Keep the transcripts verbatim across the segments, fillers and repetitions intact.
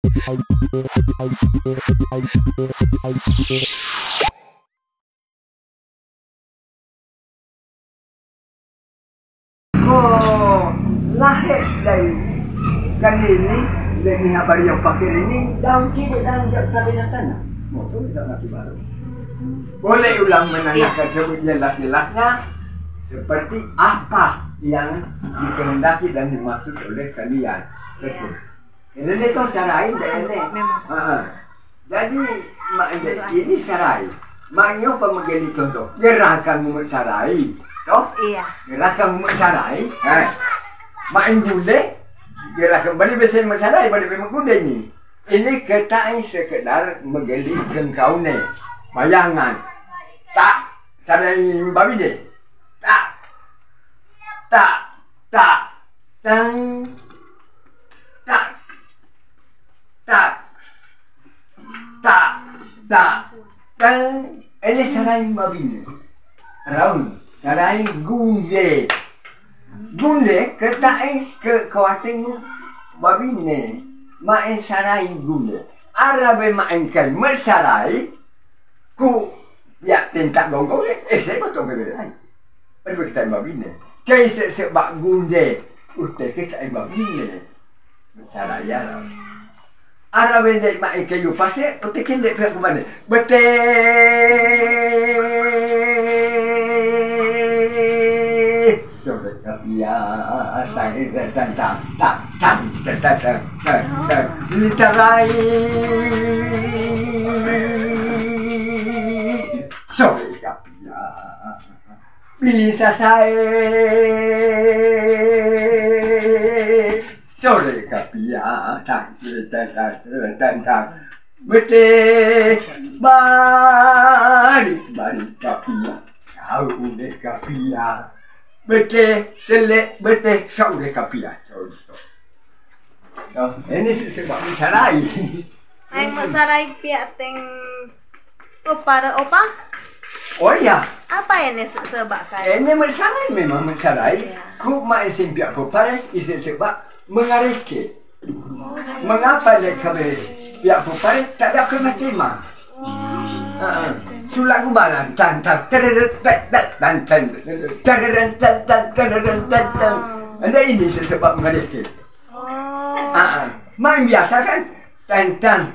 Ko lahir dari kali ini, dari habar yang pakai ini, daun kiri dan jauh kabinatana. Motor tidak mati baru. Boleh ulang menanyakan sejelas-jelasnya, seperti apa yang dikehendaki dan dimaksud oleh kalian. Betul. Ini ni ko sarai, dah ni. Memang. Ha. Jadi, mak, ini sarai. Mak nyo pa magani contoh. Gerakan mumet sarai. Toh? Iya. Gerakan mumet sarai. Ha. Mak gunde. Gerakan bali bese mumet sarai, bali mumet gunde ni. Ini ketai sekedar magani kengkau ne. Bayangan. Tak. Sarai babi de. Tak. Tak. Tak. Tang. Tak. Tak. Tak. Tak. Tang. Ini sarai babine. Raun. Sarai gunde. Gunde ketai ke kawating babine. Main sarai gunde. Arabe main kai masarai. Ku ya tentak gonggong, eh, saya betul ke lain. Pada kita babine. Kai se se bak gunde. Ute ke kai babine. Sarai ya. Ara wende ma eke yu pase, ute kende pe kumane. Bete. Sore kapia, tang, tang, tang. Ini tarai. Sore kapia. Bini sasae. Sore kapia, tang, tang, tang, tang, tang. Bete, bari, bari kapia. Kau ude kapia. Bete, sele, bete, sa ude kapia. Contoh. Oh, ini se-, sebab masarai. Ai, masarai pia teng. Oh, para opa? Oh, iya. Apa ini se-, sebab kai? Ini masarai, memang masarai. Iya. Ku ma isin pia popare, isi sebab mangareke. Mengapa dia kami pia popare tak ada kena tema? Oh. Ha, ha. Sulang gumbalan, tan, tan, tereret, tet, tet, tan, tan, tereren, tan, tan, tereren, tan, tan. Anda ini se-, sebab mangareke. Oh. Ha, ha. Main biasa kan? Tang, tang.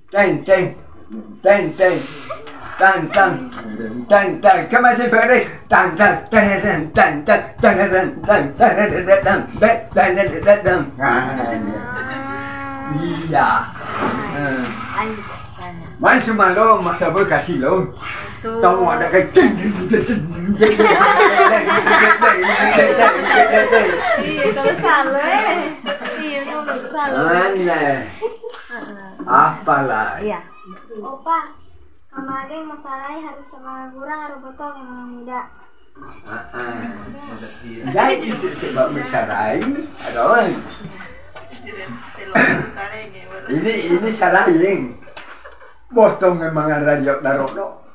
Tang, tang. Tang, tang. Tang, tang. Tang, tang. Kemasi beri. Tang, tang. Tang, tang. Tang, tang. Tang, tang. Tang, tang. Tang, tang. Tang, tang. Tang, tang. Ah, iya. Iya. Eh. Lanjut, lanjut. Main sumalo, masa berkasi lo. Su- Tahu ada kan? Iya, kalau salah, eh. Iya, kalau salah. Aneh. Heeh. Apalah. Iya. Opa, kamari masarai harus sama kurang, harus potong yang muda. Heeh. Jadi, se-, sebab masarai, ada orang. Ini, ini sarai, Ling. Botong memang ada diok darok, no.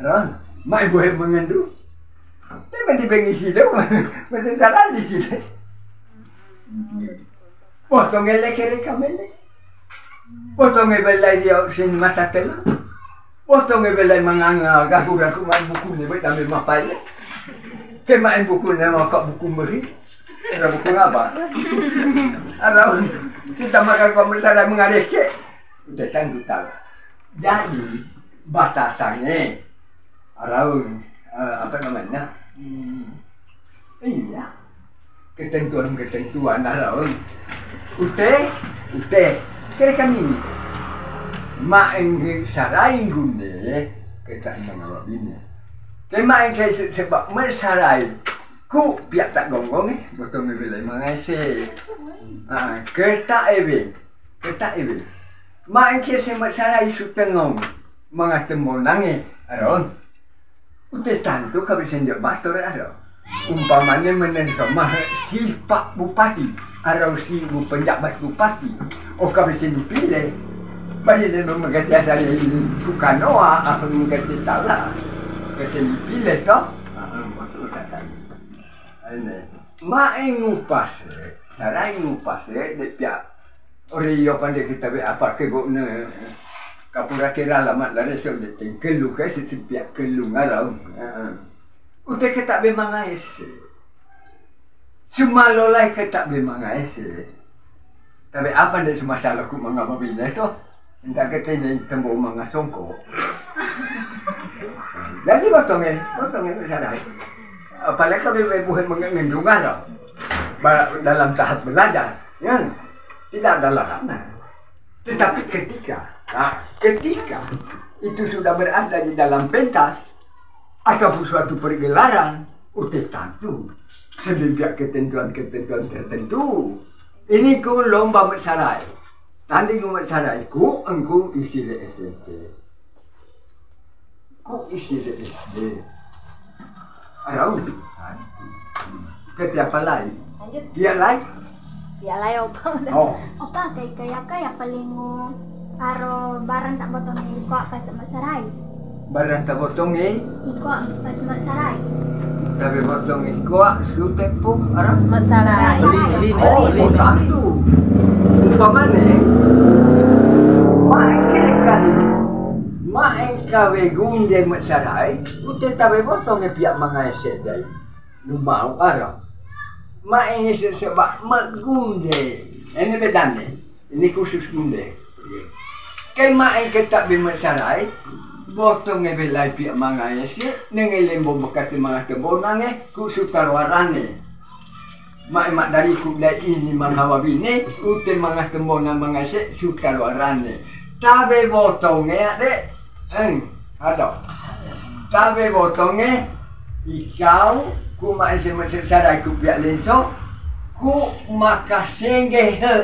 Ron, mai bohe mengendu. Dia mandi bengi sida, mesti salah di sida. Botong ele kere kamele. Botong e belai dia sin mata tela. Botong e belai manganga gagu gagu mai buku ni, buat ambil mapai. Kemain buku ni, maka buku meri. Ada buku apa? Ada. Kita makan komentar mengareke. Udah sanggup tahu. Jadi, batasannya, araun, eh, apa namanya? Hmm, iya. Ketentuan-ketentuan araun. Ute, ute. Kira kan ini. Main sarai gunde, kita mengalami ini. Ke main ke se-, sebab main sarai. Ku pia tak gonggong, eh. Betul ni bila mengaisi. Ah, kereta ebe. Ketak ibi. Main ke semat sarai su tengong. Mangah tembong nange. Aron. Ute tantu kabi senjok bator aro. Umpamane menen somah si Pak Bupati. Aro si bu penjabat bupati. Oh kabi sen dipilih. Bagi dia memegati asal tukanoa. Aku mengati tala. Kesen dipilih toh. Ah, betul kata. Ini. Main ngupase. Sarai ngupase. Dek pia. Ore iyo pande ketabe apa ke gone. Kapura kera lama lare so de tengkelu ke si sipiak kelu ngarau. Heeh. Ute ketabe mangaese. Suma lolai ketabe mangaese. Tabe apa de suma saloku manga babine to. Enda ketene tembo manga songko. Jadi botonge, botonge sadai. Apalagi kami buat mengendungan. Dalam tahap belajar, ya. Tidak ada larangan. Tetapi ketika, nah, ketika itu sudah berada di dalam pentas ataupun suatu pergelaran, ute tantu sebelum pihak ketentuan-ketentuan tertentu. Ini ku lomba mesarai. Tanding mesarai ku engku isi le S M P. Ku isi de de. Arau. Ke tiapa lai? Lanjut. Dia lai? Dia lai opa. Oh. Opa, kai kai aka ya paling aro barang tak botong iko apa sama sarai? Barang tak botong e? Iko apa sama sarai? Tapi botong iko su tempo arau. Sama sarai. Li- li- Oh, li- tantu. Umpamane, mai kere kan, mai kawe gunde mesarai, ute tabe botonge pihak mangaese dai. Lumau arau. Mai ngese seba me gunde. Ini bedane. Ini khusus gunde. Ke mai ketabe mesarai, botonge belai pihak mangaese, nenge lembo bekate manga tebonange, ku sutaruarane. Mai mak dari ku dai ini manga babine, ute manga tembona mangaese sutaruarane. Tabe botonge ade, eng, ado. Tabe botonge, ikau, ku mai se mesarai ku pihak lenso, ku makasengge he.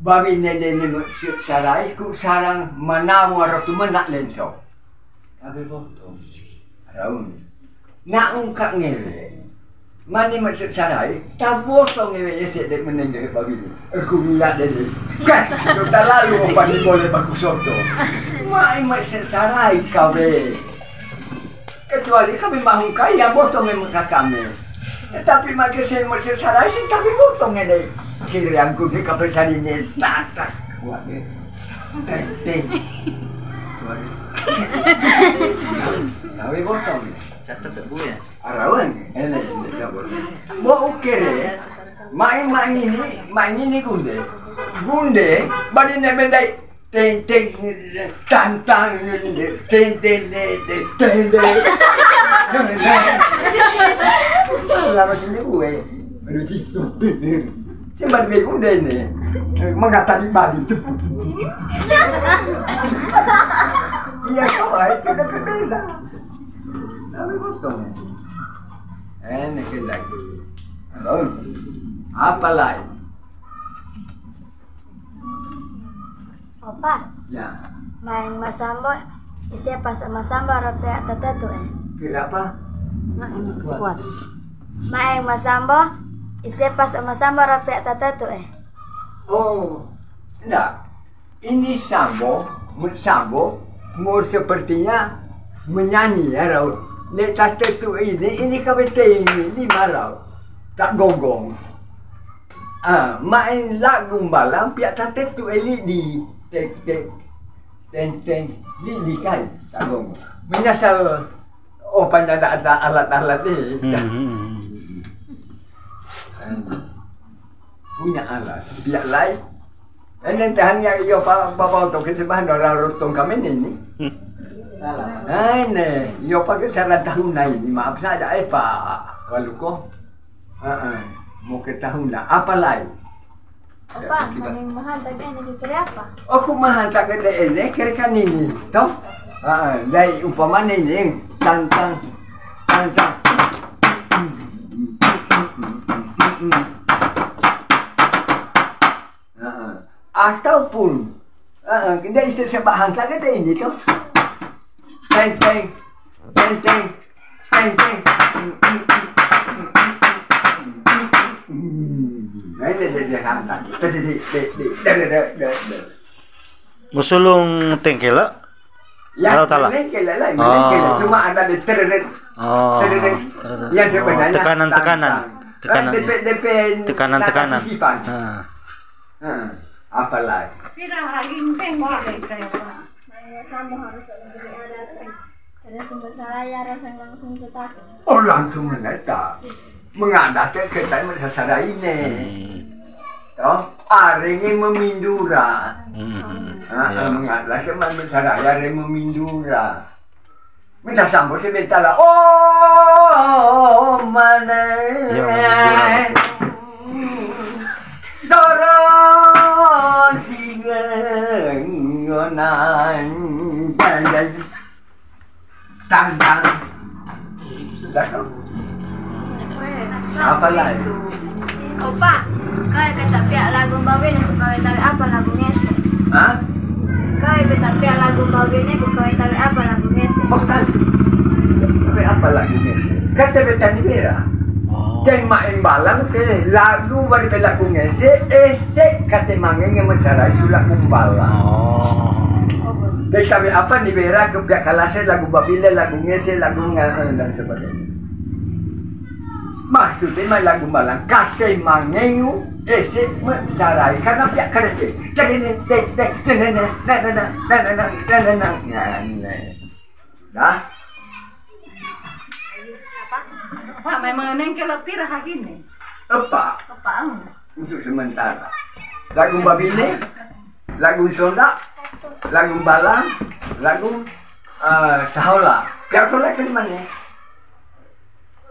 Babine dene mesarai ku sarang manamu aro tu menak lenso. Tabe botong. Araun. Na ungka ngewe. Mani mesarai, ta botong ngewe ese de menenge babine. Aku mila dene. Kah, tu talalu opa ni bole baku soto. Mai mesarai kawe. Kecuali kami mahung kaya botong memang kakame. Tetapi makin saya mesin salah sih tapi botong ini. Kiri angku ni kapal tadi ni tak tak. Wah ni. Teng teng. Wah ni. Kami botong ni. Catat tak bu ya? Arawan. Ele ele kabur. Bo ukere. Main main ini, main ini gunde. Gunde, bani ne bendai. Teng teng, tang tang, teng teng, teng teng. Lama sini gue. Aduh, cik. Sempat gue gunde ini. Mengatakan babi. Iya, kau itu udah berbeda. Tapi kosong. Eh, ini lagi. Apa lagi? Opa. Ya. Maeng masambo, ise pas masambo ro pea tatetu e. Kenapa? Maeng masambo, ise pas masambo ro pea tatetu e. Oh, enggak. Ini sambo, mu- sambo, mau sepertinya menyanyi ya, Raul. Nek tatetu ini, ini kabete ini, ini marau. Tak gonggong. Ah, main lagu mbalang pia tatetu e lidi. Tek tek. Teng teng. Lidi kai. Tagong. Menyasal. Oh, panjang ada alat-alat ni. Hmm, hmm, hmm. Punya alat. Pia lai. Ene tahan ya iyo pa baba untuk kita bahan orang rotong kami ni ni. Hmm. Ene iyo pa ke saran tahun nai ni maaf saja eh pa waluko. Heeh. Mau ke tahun lah. Apa lai? Opa, mani mahanta gene kere apa? Oku mahanta gene ene kere kanini, to? Ah, dai umpamane ini, tang tang, tang tang. Ah, ataupun, ah, kita isi sebab hanta gene ini, to? Teng teng, teng teng. Musulung tengkela? Ya, tengkela lah, tengkela. Cuma ada di tereret. Oh, tereret. Yang sebenarnya tekanan-tekanan. Tekanan. Depe, depe tekanan-tekanan. Narasi sipan. Ah. Apalagi? Tidak lagi mungkin. Ada sumber saya, ada yang langsung setak. Oh, langsung menetap. Mengadat ke kita masalah ini. Hmm. Toh, aringe memindura. Hmm. Ah, iya. Mengadat ke masalah are memindura. Minta sampo si beta la. Oh, mane. Iya, memindura. Doro singengonan. Tantang. Sudah, no? Apa lagi? Opa, kau beta pia lagu babine, kau tahu apa lagu ngese? Hah? Kau beta pia lagu babine, kau tahu apa lagu ngese? Oh, tahu. Tapi apa lagu ngese? Kata beta ni bera. Oh. Tema imbalan ke lagu bari lagu ngese, ese kata mangenge masalah su lagu imbalan. Oh. Beta be apa ni bera ke pihak kalase lagu babile, lagu ngese, lagu nga-, dan sebagainya. Maksudnya mah lagu imbalan kate mangengu, ese me-, sarai karena pihak kerete. Tenene, te-, te-, tenene, na, na, na. Dah. Apa? Apa memang nengke lepir hagine? Apa? Apa, ang? Untuk sementara. Lagu babine, lagu sonda, lagu imbalan, lagu, eh, sahola. Pihak sahola ke mana?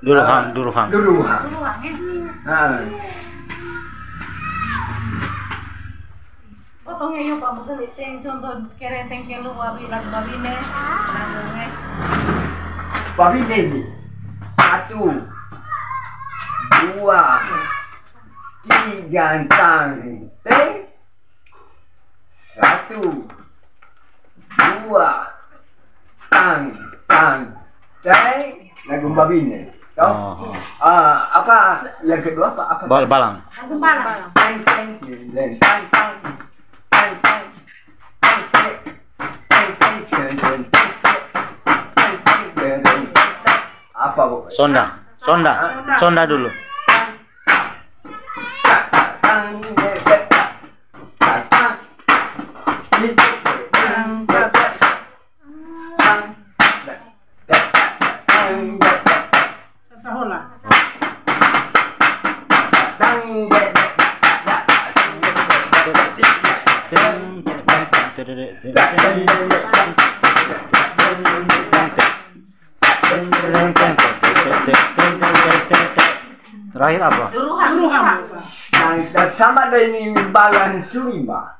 Duruhang, duruhang. Duruhang. Duruhang, ya. Ha. Potong ya, Pak, mungkin itu yang contoh kerenteng ke luar, lagu babine, lagu ngese. Babine ini. Satu, dua, tiga, tang, teng. Satu, dua, tang, tang, teng, lagu babine. Toh? Oh, oh. Ah, apa yang kedua apa? Apa? Bal-, balang. Lagu balang. Teng, teng, teng, tang, tang, teng, teng, teng, teng, teng, teng, teng, teng, teng, teng, teng, teng. Apa, Bu? Sonda. Sonda. Ah. Sonda dulu. Tang, tang, tang, teng, teng. Sasahola. Terakhir apa? Duruhang. Duruhang. Nah, dan sama dengan balang surimba.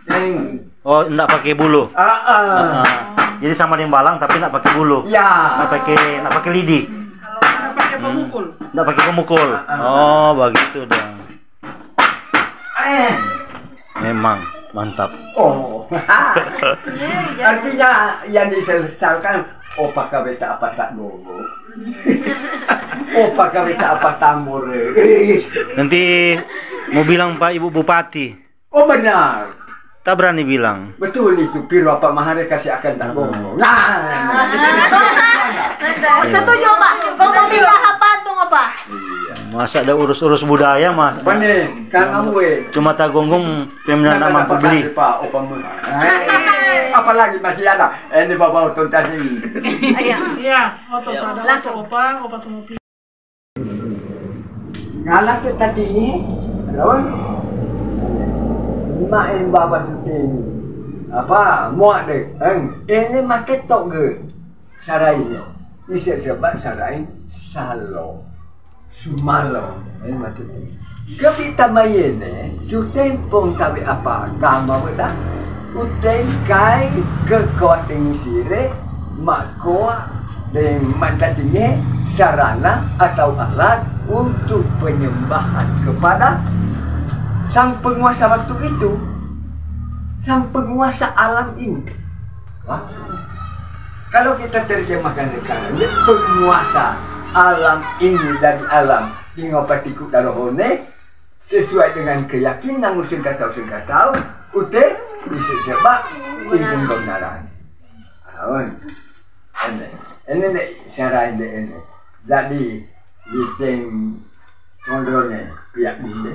Yang ini. Oh, ndak pakai bulu. Ah, ah. Ah, ah. Jadi sama dengan balang tapi ndak pakai bulu. Ya. Ndak pakai, ndak pakai lidi. Ndak pakai pemukul. Ndak pakai pemukul. Ah, ah. Oh, begitu dong. Eh. Memang mantap. Oh. Iya, iya. Artinya yang disesalkan, oh, apakah beta apa tak gogo? Oh, apakah beta apa tambur? Nanti mau bilang Pak Ibu Bupati. Oh, benar. Tak berani bilang. Betul itu, piro apa mahare kasih akan tak gogo. Nah. Setuju, Pak. Kau mau bilang apa tuh, Pak? Iya. Masa ada urus-urus budaya, Mas? Pane, kan amwe. Cuma tagonggong, pemda ndak mampu beli. Pak, opa mu. Eh, apalagi masih ada. Eh, ini bawa oton tadi. Iya. Iya, oto sada, langsung. Opa, opa semua pi. Ngala ke tadi ni, lawan. Main bawa syuting. Apa, muak deh. Eng, ini make tok ge. Sarai. Ise sebab sarai salo. Sumalo, eh, maksudnya. Kepita mayene, sutempong tabe apa gama beda. Uteng kai kekuatan sire, makoa dan mandatinye sarana atau alat untuk penyembahan kepada sang penguasa waktu itu, sang penguasa alam ini. Wah. Kalau kita terjemahkan sekarang, ya, penguasa alam ini dan alam, ingo patiku darohone, sesuai dengan keyakinan musim katau sing katau, ute, bisa sebab ini kebenaran. Awan. Ini, ini nih, cara ini, ini. Jadi, di tim kontrolnya, pihak ini.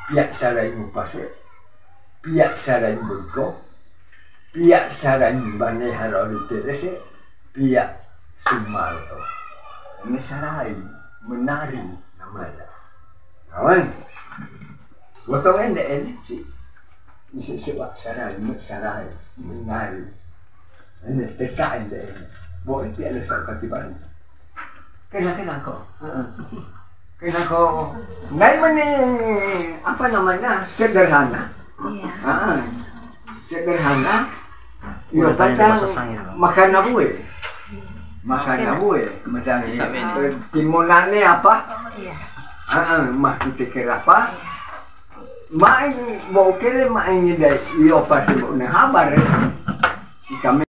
Pia' sarai mupase, pia' sarai murko, pia' sarai mbane harori terese, pia' sumalto. Ene sarai, menari namanya. Awan. Gotong ende ene si. Isi sewa sarai, me sarai, menari. Ene teka ende ene. Bo iti ada sa katiban. Kena, kena ko. Heeh. Kena ko. Nai meni, apa namanya, sederhana. Iya. Heeh. Sederhana. Iyo, patang makan abue. Makan abue. Macam timunane apa? Iya. Heeh, mah kita kira apa? Main, mau kira main ini dai. Iyo, pasti mau ne habar, eh. Si kami